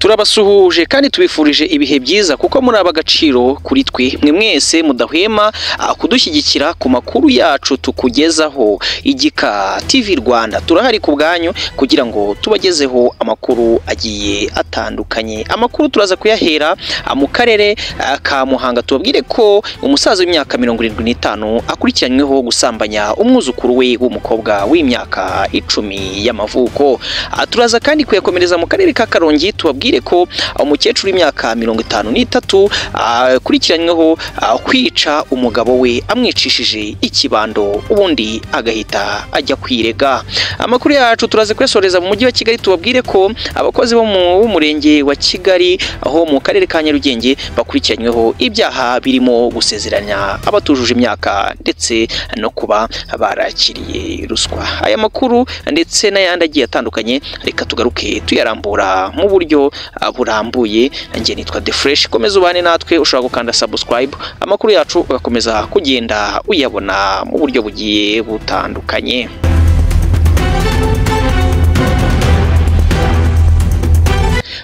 Turabasuhuje kandi tubifurije ibihe byiza kuko muri ab'agaciro kuri twe, mwe mwese mudahwema kudushyigikira ku makuru yacu tukugezaho. Igika TV Rwanda turahari ku bwanyu kugira ngo tubagezeho amakuru agiye atandukanye. Amakuru turaza kuyahera mu karere ka Muhanga, tubabwire ko umusaza w'imyaka 75 akurikiranyweho gusambanya umwuzukuru we w'umukobwa w'imyaka 10 y'amavuko. Turaza kandi kuyakomereza mu karere ka Karongi, tubabwire ko umukecuru w'imyaka 53 akurikiranyweho kwica umugabo we amwicishije ikibando, ubundi agahita ajya kwirega. Amakuru yacu turaza kuyasoreza mu mujyi wa Kigali, tubabwire ko abakozi bo mu murenge wa Kigali aho mu karere ka Nyarugenge bakurikiranyweho ibyaha birimo gusezeranya abatujuje imyaka ndetse no kuba barakiriye ruswa. Aya makuru ndetse n'ayandi agiye atandukanye reka tugaruke tuyarambura mu buryo burambuye. Njye nitwa The Fresh, komeza ubane natwe, ushobora gukanda subscribe, amakuru yacu ugakomeza kugenda uyabona mu buryo bugiye butandukanye.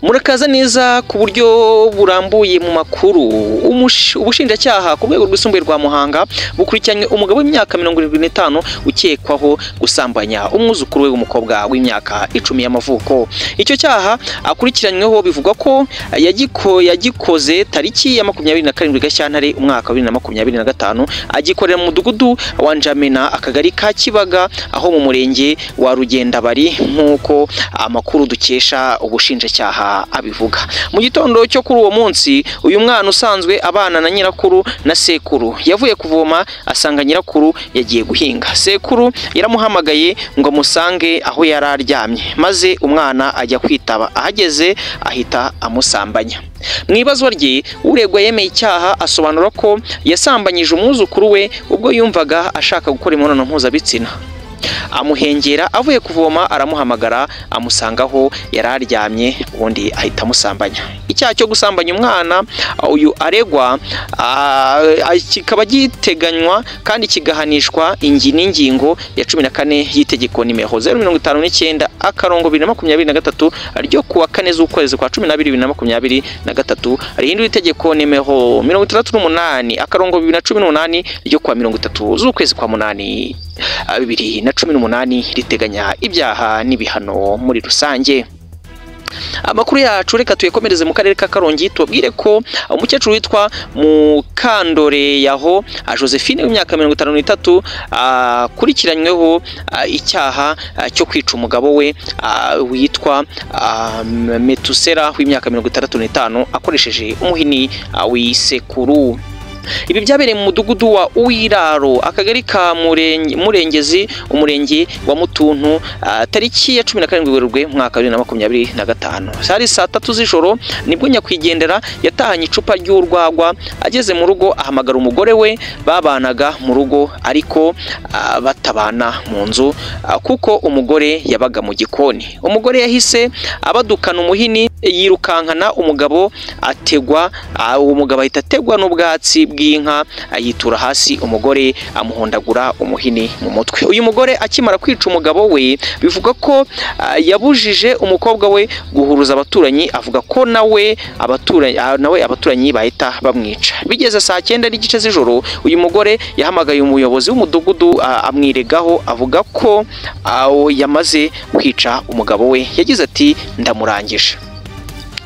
Murakaza neza ku buryo burambuye mu makuru. Ubushinjacyaha ku rwego rwisumbuye rwa Muhanga bukurikiranye umugabo w'imyaka 75 ukekwaho gusambanya umwuzukuru we w'umukobwa w'imyaka 10 y'amavuko. Icyo cyaha akurikiranyweho bivugwa ko yagikoze tariki ya 27 Gashyantare umwaka wa 2025, agikorera mu mudugudu wa Njamena, akagari ka Kibaga, aho mu murenge wa Rugendabari, nk'uko amakuru dukesha ubushinjacyaha abivuga. Mu gitondo cyo kuri uwo munsi, uyu mwana usanzwe abana na nyirakuru na sekuru yavuye kuvoma asanga nyirakuru yagiye guhinga. Sekuru yaramuhamagaye ngo amusange aho yari aryamye, maze umwana ajya kwitaba, ahageze ahita amusambanya. Mu ibazwa rye, uregwa yemeye icyaha, asobanura ko yasambanyije umwuzukuru we ubwo yumvaga ashaka gukora imibonano mpuzabitsina. Amuhengera avuye kuvoma, aramuhamagara amusangaho yari aryamye, ubundi ahita amusambanya. Icyaha cyo gusambanya umwana uyu aregwa kikaba giteganywa kandi kigahanishwa n'ingingo ya 14 y'itegeko nimero 059 akarongo 2023 ryo kuwa 4 z'ukwezi kwa 12 2023, rihindura itegeko nimero 68 akarongo 2018 ryo kuwa 30 z'ukwezi kwa 8 2018, riteganya ibyaha n'ibihano muri rusange. Amakuru yacu reka tuyekomereze mu karere ka Karongi, tubabwire ko umukecuru witwa Mukandore yaho Josephine w'imyaka 53 akurikiranyweho icyaha cyo kwica umugabo we witwa Metusera w'imyaka 65 akoresheje umuhini w'isekuru. Ibi byabereye mu mudugudu wa Uwiraro, akagari ka Murengezi, umurenge wa Mutuntu, tariki ya 17 Werurwe umwaka wa 2025. Hari saa 3 z'ijoro nibwo nyakwigendera yatahanye icupa ry'urwagwa, ageze mu rugo ahamagara umugore we babanaga mu rugo ariko batabana mu nzu kuko umugore yabaga mu gikoni. Umugore yahise abadukana umuhini yirukankana umugabo ategwa, uwo mugabo ahita ategwa n'ubwatsi bw'inka, yitura hasi, umugore amuhondagura umuhini mu mutwe. Uyu mugore akimara kwica umugabo we, bivuga ko yabujije umukobwa we guhuruza abaturanyi, avuga ko nawe abaturanyi bahita bamwica. Bigeze saa 9:30 z'ijoro, uyu mugore yahamagaye umuyobozi w'umudugudu amwiregaho, avuga ko yamaze kwica umugabo we. Yagize ati ndamurangije.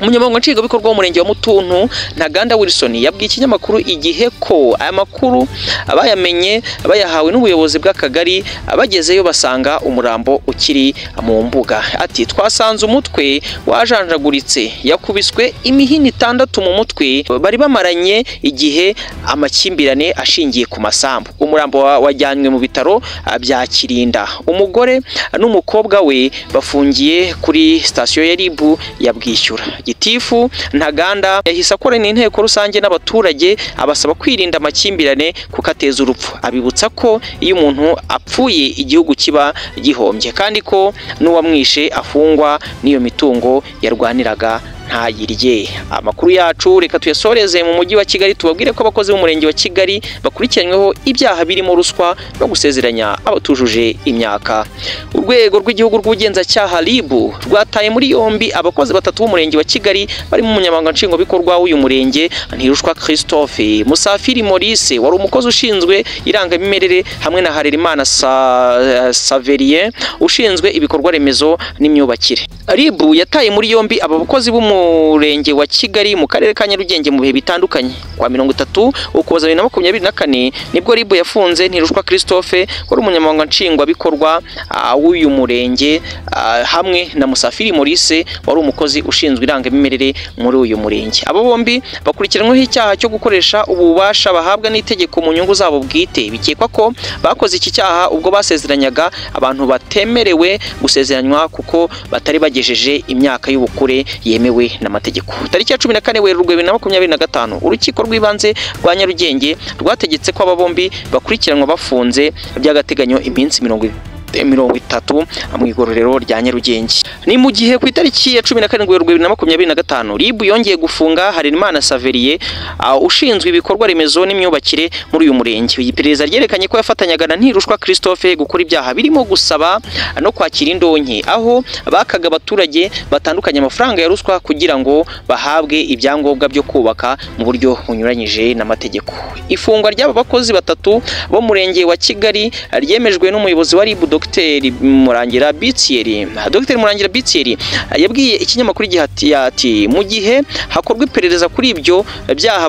Umunyamabanga nshingwabikorwa w'umurenge wa Mutuntu, Ntaganda Wilson, yabwiye ikinyamakuru Igihe ko aya makuru bayamenye bayahawe n'ubuyobozi bw'akagari, bagezeyo basanga umurambo ukiri mu mbuga. Ati twasanze umutwe wajanjaguritse, yakubiswe imihini 6 mu mutwe, bari bamaranye igihe amakimbirane ashingiye ku masambu. Umurambo wajyanywe mu bitaro bya Kirinda. Umugore n'umukobwa we bafungiye kuri sitasiyo ya RIB ya Bwishyura. Gitifu Ntaganda yahise akorana inteko rusange n'abaturage, abasaba kwirinda amakimbirane kuko ateza urupfu. Abibutsa ko iyo umuntu apfuye igihugu kiba gihombye, kandi ko n'uwamwishe afungwa n'iyo mitungo yarwaniraga ntayirye. Amakuru yacu reka tuyasoreze mu mujyi wa Kigali, tubabwire ko abakozi b'umurenge wa Kigali bakurikiranyweho ibyaha birimo ruswa no gusezeranya abatujuje imyaka. Urwego rw'igihugu rw'ubugenzacyaha RIB rwataye muri yombi abakozi batatu b'umurenge wa Kigali barimo umunyamabanga nshingwabikorwa w'uyu murenge Ntirushwa Christophe, Musafiri Maurice wari umukozi ushinzwe irangamimerere, hamwe na Harerimana Saverien ushinzwe ibikorwa remezo n'imyubakire. RIB yataye muri yombi aba bakozi b'umurenge wa Kigali mu karere ka Nyarugenge mu bihe bitandukanye. Kwa 30 Ukuboza 2024 nibwo RIB yafunze Ntirushwa Christophe wari umunyamabanga nshingwabikorwa w'uyu murenge, hamwe na Musafiri Maurice wari umukozi ushinzwe irangamimerere muri uyu murenge. Abo bombi bakurikiranyweho icyaha cyo gukoresha ububasha bahabwa n'itegeko mu nyungu zabo bwite. Bikekwa ko bakoze iki cyaha ubwo basezeranyaga abantu batemerewe gusezeranywa kuko batari bagejeje imyaka y'ubukure yemewe n'amategeko. Tariki ya 14 Werurwe 2025 urukiko rw'ibanze rwa Nyarugenge rwategetse ko aba bombi bakurikiranwa bafunze by'agateganyo iminsi 30 mu igororero rya Nyarugenge. Ni mu gihe ku itariki ya 17 Werurwe 2025 RIB yongeye gufunga Harerimana Saverie ushinzwe ibikorwa remezo n'imyubakire muri uyu murenge. Iperereza ryerekanye ko yafatanyaga na Ntirushwa Christophe gukora ibyaha birimo gusaba no kwakira indonke, aho bakaga abaturage batandukanye amafaranga ya ruswa kugira ngo bahabwe ibyangombwa byo kubaka mu buryo bunyuranyije n'amategeko. Ifungwa ry'aba bakozi batatu bo mu murenge wa Kigali ryemejwe n'umuyobozi wa RIB Dr. Murangira Bitieri. Dr. Murangira Bitieri yabwiye ikinyamakuru Igihe ati mu gihe hakorwa iperereza kuri ibyo byaha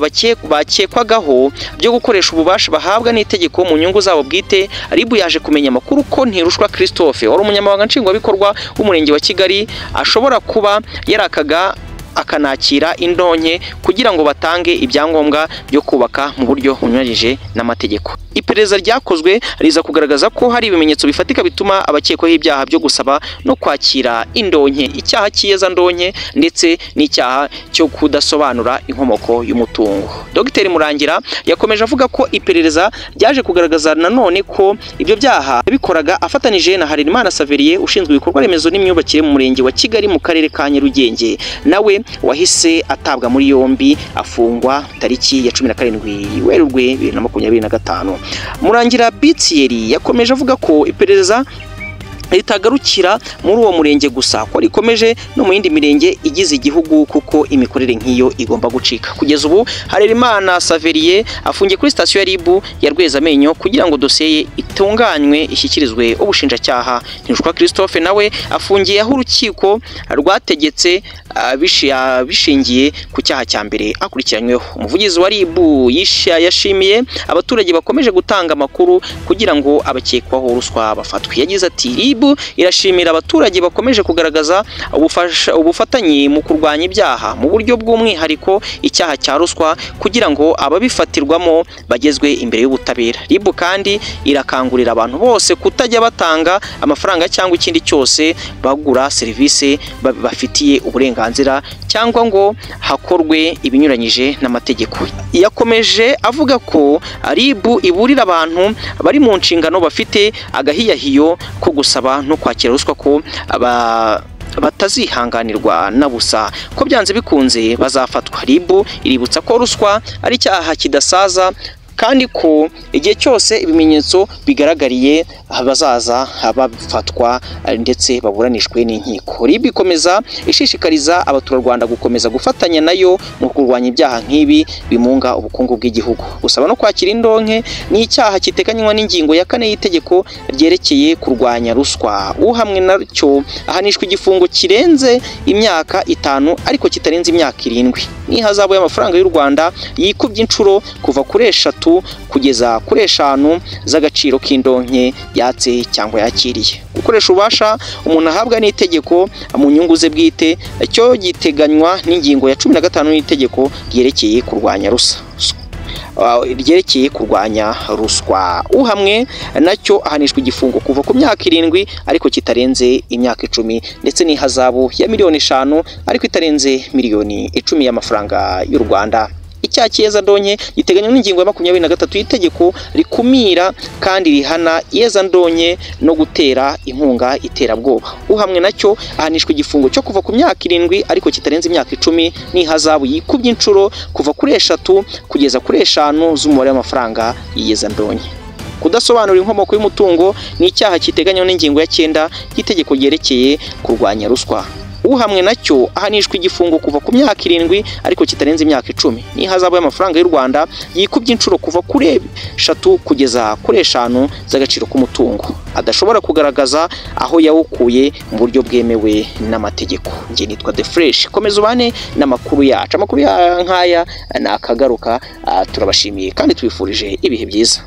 bakekwagaho byo gukoresha ububasha bahabwa n'itegeko mu nyungu zabo bwite, RIB yaje kumenya amakuru ko Ntirushwa Christophe wari umunyamabanga nshingwabikorwa w'umurenge wa Kigali ashobora kuba yarakaga akanakira indonke kugira ngo batange ibyangombwa byo kubaka mu buryo bunyuranyije n'amategeko. Iperereza ryakozwe riza kugaragaza ko hari ibimenyetso bifatika bituma abakekwaho ibyaha byo gusaba no kwakira indonke, icyaha cy'iyezandonke ndetse n'icyaha cyo kudasobanura inkomoko y'umutungo. Dr. Murangira yakomeje avuga ko iperereza ryaje kugaragaza nanone ko ibyo byaha yabikoraga afatanije na Harerimana Saverie ushinzwe ibikorwa remezo n'imyubakire mu murenge wa Kigali mu karere ka Nyarugenge, nawe wahise atabwa muri yombi afungwa tariki ya 17 Werurwe 2025. Murangira Bitieri yakomeje avuga ko iperereza ritagarukira muri uwo murenge gusa, ko rikomeje no mu yindi mirenge igize igihugu kuko imikorere nk'iyo igomba gucika. Kugeza ubu Harerimana Saverie afungiye kuri sitasiyo ya RIB ya Rwezamenyo kugira ngo dosiye ye itunganywe ishyikirizwe ubushinjacyaha. Ntirushwa Christophe nawe afungiye aho urukiko rwategetse bishingiye ku cyaha cya mbere akurikiranyweho. Umuvugizi wa RIB yashimiye abaturage bakomeje gutanga amakuru kugira ngo abakekwaho ruswa bafatwe. Yagize ati RIB irashimira abaturage bakomeje kugaragaza ubufatanye mu kurwanya ibyaha mu buryo bw'umwihariko icyaha cya ruswa kugira ngo ababifatirwamo bagezwe imbere y'ubutabera. RIB kandi irakangurira abantu bose kutajya batanga amafaranga cyangwa ikindi cyose bagura serivisi bafitiye uburenganzira cyangwa ngo hakorwe ibinyuranyije n'amategeko. Yakomeje avuga ko RIB iburira abantu bari mu nshingano bafite agahiyahiyo ko gusaba no kwakira ruswa ko batazihanganirwa na busa, ko byanze bikunze bazafatwa. RIB iributsa ko ruswa ari icyaha kidasaza kandi ko igihe cyose ibimenyetso bigaragariye bazaza bafatwa ndetse baburanishwe n'inkiko. RIB ikomeza ishishikariza abaturarwanda gukomeza gufatanya nayo mu kurwanya ibyaha nk'ibi bimunga ubukungu bw'igihugu. Gusaba no kwakira indonke ni icyaha kiteganywa n'ingingo ya 4 y'itegeko ryerekeye kurwanya ruswa. Uhamwe nacyo ahanishwa igifungo kirenze imyaka 5 ariko kitarenze imyaka 7 n'ihazabu y'amafaranga y'u Rwanda yikubye inshuro kuva kuri 3 kugeza kuri 5 z'agaciro k'indonke yatse cyangwa yakiriye. Gukoresha ububasha umuntu ahabwa n'itegeko mu nyungu ze bwite cyo giteganywa n'ingingo ya 15 y'itegeko ryerekeye kurwanya ruswa. Uhamwe nacyo ahanishwa igifungo kuva ku myaka 7 ariko kitarenze imyaka 10 ndetse n'ihazabu ya miliyoni 5 ariko itarenze miliyoni 10 y'amafaranga y'u Rwanda. Icyaha cy'iyezandonke giteganywa n'ingingo ya 23 y'itegeko rikumira kandi rihana iyezandonke no gutera inkunga iterabwoba. Uhamwe nacyo ahanishwa igifungo cyo kuva ku myaka 7 ariko kitarenze imyaka 10 n'ihazabu yikubye inshuro kuva kuri 3 kugeza kuri 5 z'umubare w'amafaranga y'iyezandonke. Kudasobanura inkomoko y'umutungo ni icyaha kiteganywa n'ingingo ya 9 y'itegeko ryerekeye kurwanya ruswa. Uhamwe nacyo ahanishwa igifungo kuva ku myaka 7 ariko kitarenze imyaka 10 n'ihazabu y'amafaranga y'u Rwanda yikubye inshuro kuva kuri 3 kugeza kuri 5 z'agaciro k'umutungo adashobora kugaragaza aho yawukuye mu buryo bwemewe n'amategeko. Njye nitwa The Fresh, komeza ubane n'amakuru yacu. Amakuru nk'aya nakagaruka. Turabashimiye kandi tubifurije ibihe byiza.